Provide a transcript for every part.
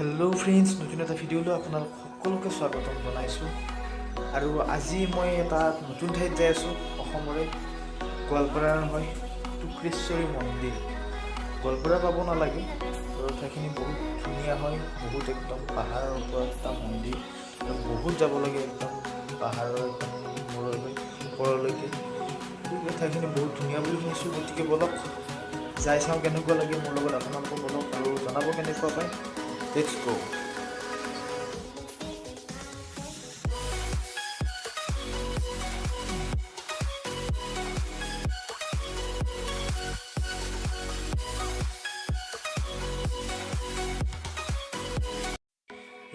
Hello' friends, নতুন এটা ভিডিঅ'লৈ আপোনালোক সকলোকে স্বাগতম জনাইছোঁ। আৰু আজি মই এটা নতুন ঠাইত যাই আছোঁ, অসমৰে গোৱালপাৰাৰ হয় টুক্ৰেশ্বৰী মন্দিৰ। গোৱালপাৰা পাব নালাগে আৰু ঠাইখিনি বহুত ধুনীয়া হয়, বহুত একদম পাহাৰৰ ওপৰত এটা মন্দিৰ আৰু বহুত যাব লাগে একদম পাহাৰৰ একদম মূৰলৈ, ওপৰলৈকে। গতিকে ঠাইখিনি বহুত ধুনীয়া বুলি শুনিছোঁ। গতিকে ব'লক, যাই চাওঁ কেনেকুৱা লাগে। মোৰ লগত আপোনালোকো ব'লক আৰু জনাব কেনেকুৱা পায়। Let's go.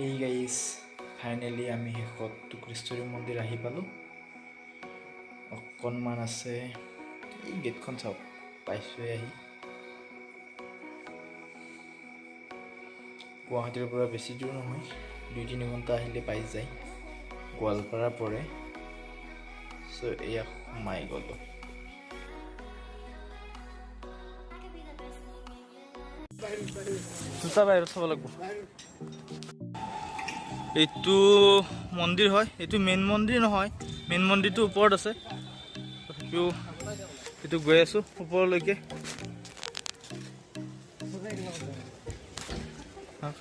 এই গাইজ, ফাইনেলি আমি শেষত টুক্ৰেশ্বৰী মন্দিৰ আহি পালোঁ। অকণমান আছে। এই গেটখন চাওক, পাইছোঁৱে আহি। গুৱাহাটীৰ পৰা বেছি দূৰ নহয়, 2-3 ঘণ্টা আহিলে পাই যায়। গোৱালপাৰা পৰে। চ' এয়া সোমাই গ'লোঁ। জোতা বাহিৰত থ'ব লাগিব। এইটো মন্দিৰ হয়। এইটো মেইন মন্দিৰ নহয়, মেইন মন্দিৰটো ওপৰত আছে। তথাপিও এইটো গৈ আছোঁ ওপৰলৈকে।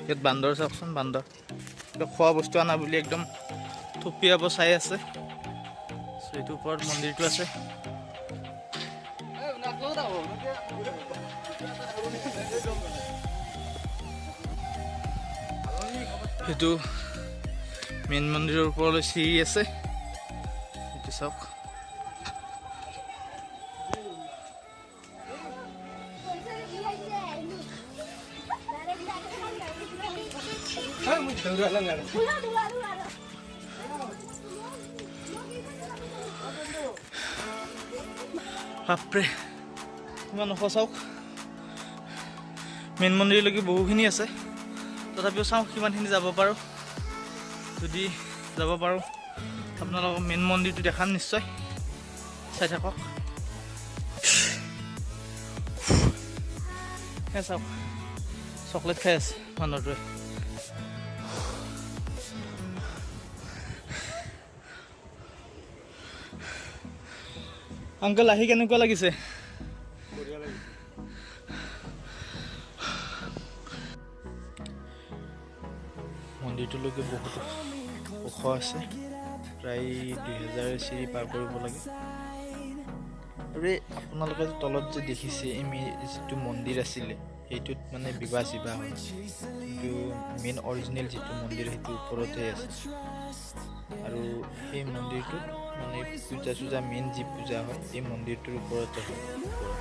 ইয়াত বান্দৰ চাওকচোন, বান্দৰ। কিবা খোৱা বস্তু আনা বুলি একদম থপিয়াব চাই আছে। চ' এইটো ওপৰত মন্দিৰটো আছে। সেইটো মেইন মন্দিৰৰ ওপৰলৈ চিৰি আছে, সেইটো চাওক। বাপৰে, ইমান ওখ! চাওক, মেইন মন্দিৰলৈকে বহুখিনি আছে। তথাপিও চাওঁ কিমানখিনি যাব পাৰোঁ। যদি যাব পাৰোঁ, আপোনালোকক মেইন মন্দিৰটো দেখাম নিশ্চয়। চাই থাকক। সেই চাওক, চকলেট খাই আছে মানুহটোৱে। আংকল, আহি কেনেকুৱা লাগিছে? বঢ়িয়া লাগিছে। মন্দিৰটোলৈকে বহুত ওখ আছে, প্ৰায় 2000 চিৰি পাৰ কৰিব লাগে। আৰু এই আপোনালোকে যে তলত যে দেখিছে, এই যিটো মন্দিৰ আছিলে, সেইটোত মানে বিবাহ চিবাহ হয়। কিন্তু মেইন অৰিজিনেল যিটো মন্দিৰ, সেইটো ওপৰতহে আছে। আৰু সেই মন্দিৰটোত মানে পূজা চূজা, মেইন যি পূজা হয়, এই মন্দিৰটোৰ ওপৰতে হয় ওপৰত।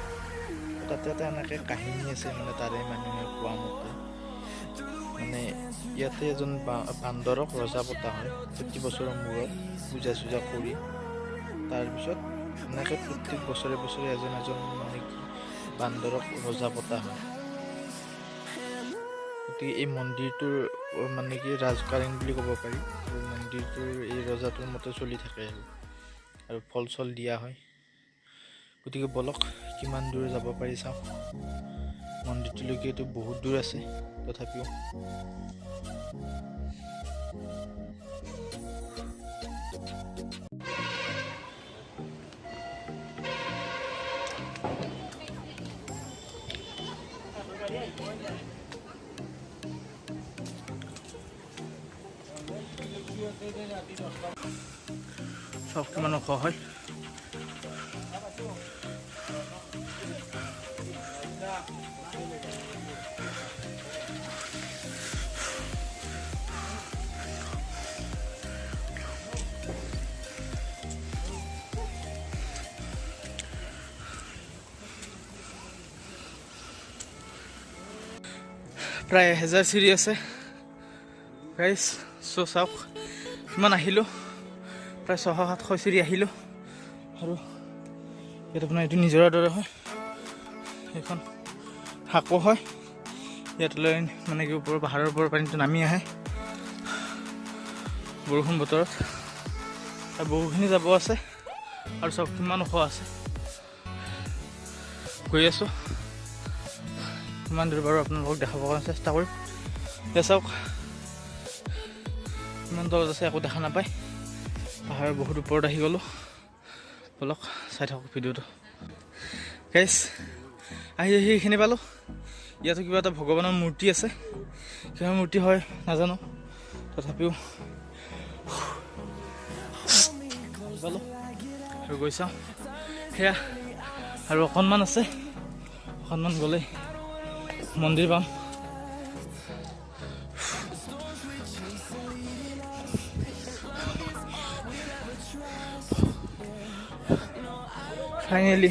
তাতে এটা এনেকৈ কাহিনী আছে, মানে তাৰে মানুহে কোৱা মতে, মানে ইয়াতে এজন বান্দৰক ৰজা পতা হয় প্ৰতি বছৰৰ মূৰত পূজা চূজা কৰি। তাৰপিছত এনেকৈ প্ৰত্যেক বছৰে বছৰে এজন এজন মানে কি বান্দৰক ৰজা পতা হয়। গতিকে এই মন্দিৰটোৰ মানে কি ৰাজকাৰেং বুলি ক'ব পাৰি। আৰু মন্দিৰটোৰ এই ৰজাটোৰ মতে চলি থাকে আৰু ফল চল দিয়া হয়। গতিকে ব'লক, কিমান দূৰ যাব পাৰি চাওঁ। মন্দিৰটোলৈকেতো বহুত দূৰ আছে, তথাপিও চাওক কিমান ওখ হয়। প্ৰায় 1000 চিৰি আছে গাইজ। চ' চাওক কিমান আহিলোঁ, প্ৰায় 600-700 চিৰি আহিলোঁ। আৰু ইয়াত আপোনাৰ এইটো নিজৰাৰ দৰে হয়, সেইখন সাঁকো হয়। ইয়াতলৈ মানে কি ওপৰৰ পাহাৰৰ ওপৰৰ পানীটো নামি আহে বৰষুণ বতৰত। আৰু বহুখিনি যাব আছে। আৰু চাওক কিমান ওখ আছে। গৈ আছোঁ, কিমান দূৰ বাৰু আপোনালোকক দেখাবৰ কাৰণে চেষ্টা কৰিম। এয়া চাওক, ইমান তলত আছে, একো দেখা নাপায়। পাহাৰৰ বহুত ওপৰত আহি গ'লোঁ। ব'লক, চাই থাকক ভিডিঅ'টো। গাইছ, আহি আহি এইখিনি পালোঁ। ইয়াতো কিবা এটা ভগৱানৰ মূৰ্তি আছে। কিহৰ মূৰ্তি হয় নাজানো, তথাপিও আহি পালোঁ আৰু গৈ চাওঁ। সেয়া আৰু অকণমান আছে, অকণমান গ'লেই মন্দিৰ পাম। ফাইনেলি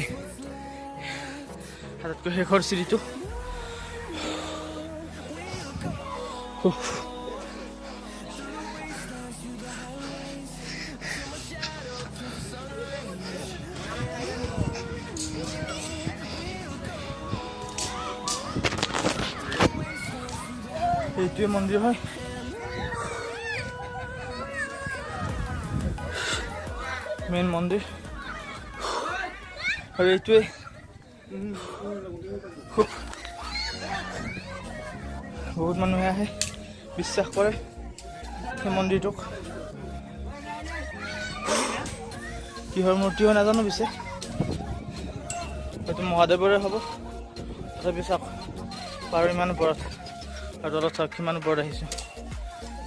আটাইতকৈ শেষৰ চিৰিটো। উফ। এইটোৱে মন্দিৰ হয়। মেইন মন্দিৰ আৰু এইটোৱে। খুব বহুত মানুহে আহে, বিশ্বাস কৰে সেই মন্দিৰটোক। কিহৰ মূৰ্তি হয় নাজানো পিছে, হয়তো মহাদেৱৰে হ'ব। তথাপি চাওক, পাহাৰ ইমান ওপৰত আৰু তলত চাওক কিমান ওপৰত আহিছোঁ।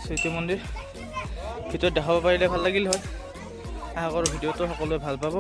সেইটো মন্দিৰ ভিতৰত দেখাব পাৰিলে ভাল লাগিল হয়। আশা কৰোঁ ভিডিঅ'টো সকলোৱে ভাল পাব।